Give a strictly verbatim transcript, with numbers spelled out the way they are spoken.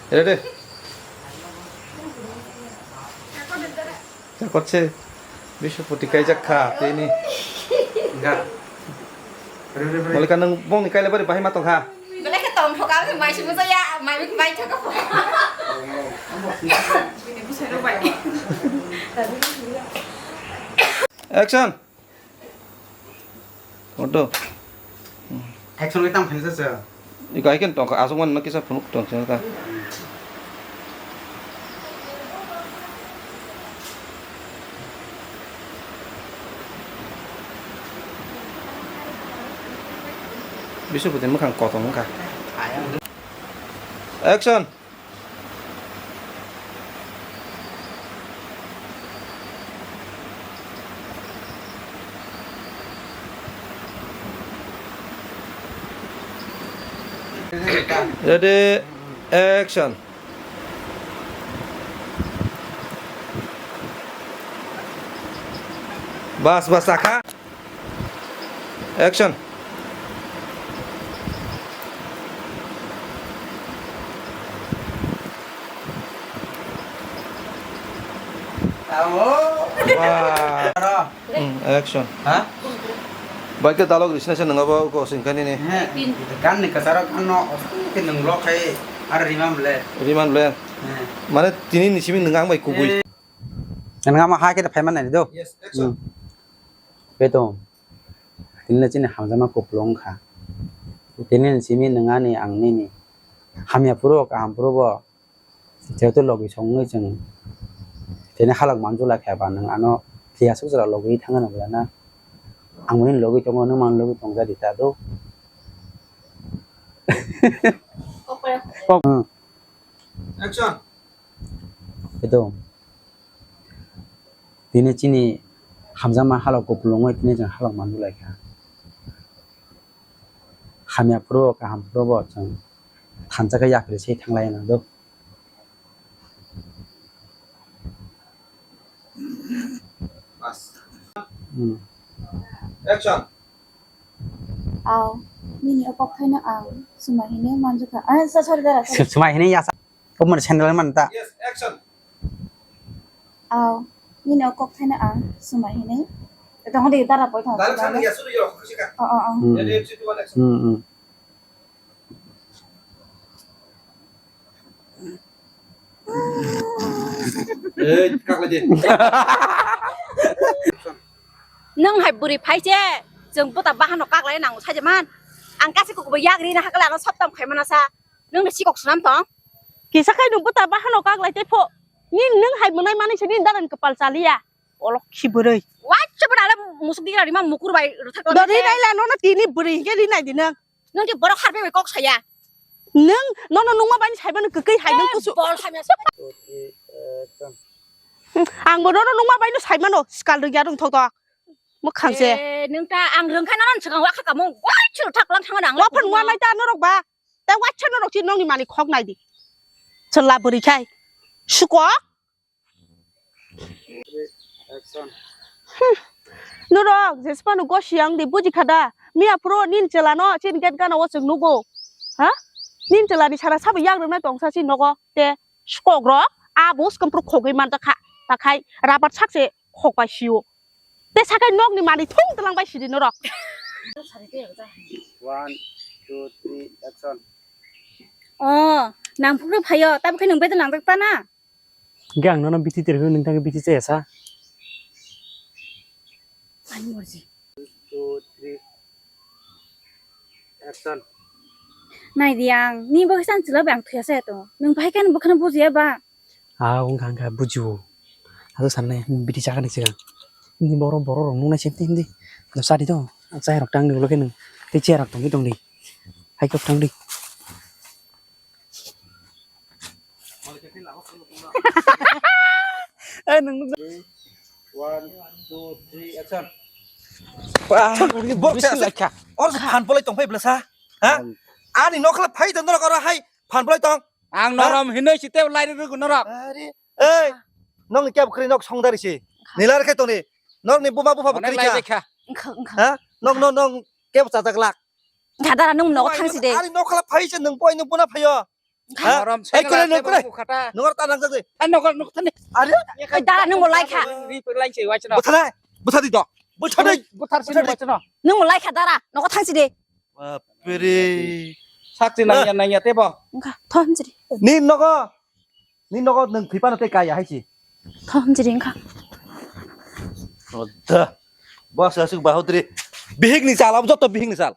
Ready? Jakot se Biswapati kaijak kha tini. Ga. Re, re, re. Malika, nwng bongni kaila bari bahai ma tong kha. Belai khe tong thoka, mai se buja ya, mai, mai thoka. Bini bwsai rok bai. Action. Odo. Action khe tamo khaisa se. Iko hai khe tongkha, aswk man kisa phunuk tong se ta. Biswapati mwkhang kotor wngkha. Action. Ready, action. Bas, bas, akha. Action. Wah. Hmm, action. Ha? Bai khe dalok risna se nangabo ko singkani ni. He, gan ni kasaro gan no, ke nang lo khai ar rimam le. Riman le. He. Mane tini ni simi nang ang bai kubui. Nang ama ha khe phai man nai do. Yes, action. Hmm. Beto. Tini le chini hamjama kupulung kha. Tini ni simi nang ani ang nini. Hamya phuru kaham phuru bo. Jehetu logi songwi chwng tini halok manjula khe ba nwng ano phiya suk jora logi thangano bwlana. Ang nini logi tongo, nwng mani logi tongja di ta do. Kok. Hmm. Action. Beto. Tini chini hamjakma halok kupulung oi tini chwng halok manwi lai kha. Hamya phuru kaham phuru bo chwng thansa khe yapri se thanglai nang do. Bas. Hmm. Action. Aw, nini o kokthaino ang swmai hinwi manjukha. Ah, so-, sorry, dara, sorry. Swmai hinwi yasa. Kok man sandal man ta. Yes, action. Aw, nini o kokthaino ang swmai hinwi. Tong di dara poi thong. Dara thang ya suru yo khosika. Oh, oh, oh. Hmm. Ready, three, two, one, action. Hmm, hmm. Ei, kak lagi. Nwng hai bwrwi phai se, chwng buta bahano kak lai nango sai man. Ang kasi kukubo yagri na hakla ano soptam khai mana sa. Nwng ni sikok sunam tong. Kisa khai nwng buta bahano kak lai tei pho. Ni nwng hai mwnai manwi se ni dalan kwpal chaliya. Olok khi bwrwi. Wacha bwrwi ale musuk digra rima mukur bai rwthak. Dori nai la nono tini bwrwi hinkhe ri nai di nwng. Nwng khe borok harbai bai kok saya. Nwng nono nungma bai sai mano kwkwi hai nwng kusu. Bol hamya sa. Ang bo nono nungma bai no sai mano skal rwgya rwng thok thok. Mwkhang se. Eh, nwng ta ang rwng kha nono swkang wa kha kamo wacha thak lang thang nang. Wa phan wa nai ta norok ba. Ta wacha norok si nongni mani khok nai di. Chwla bwrwi khai. Suko. Action. Hmm. Norok jesmano gosi ang di buji khada. Miya phuru nin chwlano chin get gana o chwng nugo. Ha? Nin chwlani sara sabo yak rwna tongsa si nogo. Te skok rok abo skam phuru khogwi manjakha. Takhai rabar sakse khok bai sio. Te sakai nokni mani thung tlang bai sidi norok. One, two, three, action. Oh, nang phuru phaio, tabukhe nwng beto nangjak ta na? Hingke ang nono biti tirikno nini thangke biti chaya sa. Ani morji. Two, three. Action. Nai di ang, ni bo kisa ang chwla bai ang thuya saya to. Nwng bai khe ani bwkhano bujiya ba? Ah, wngkha, wngkha, bujio. Ado sanai, biti chakani sigang. Ni boro, boro rok nungnai sini hindi. Ado sadi to, chai rok tang di ulo khe nwng. Tei chair rok tongwi tong di. Hai kok tang di. Eh, nwng. One, two, three, action. Wah, bisi sa-, laikha. Or phan polai tong phai bwlasa? Ha? Ani nokla phai tong norok oro hai phan polai tong. Ang norom hinoi site lai rwgwi norok. Are, ei, nong kya bwkhri nok songdari si. Nilar khe tongni. Nokni buma bupha bwkhri kha. Wngkha, wngkha. Ha? Nong, nong, nong kebo chajak lak. Gadara nwng nogo thang si de. Ani nokla phai se nwng boi nwng buna phaio. Ha? Morom ei, kore, sengla kore. Tebo bukhata. Nokor ta nang jagde. Than nokor, nok than. Are? Oi, dara, nwng bo lai kha. Ri pek lai se wachno. Butha dai. Butha di to. Butha dai. Buthar sini wachno. Nwng bo lai kha dara. Nokor thang si de. Bapre. Sakti nangya, nangya tebo. Wngkha, thon jiri. Ni nogo. Ni nogo nwng thwi phano tei kaya hai si. Thon jiri wngkha. Oda. Boss asuk bahudri. Bihik ni sal, abo joto bihik ni sal.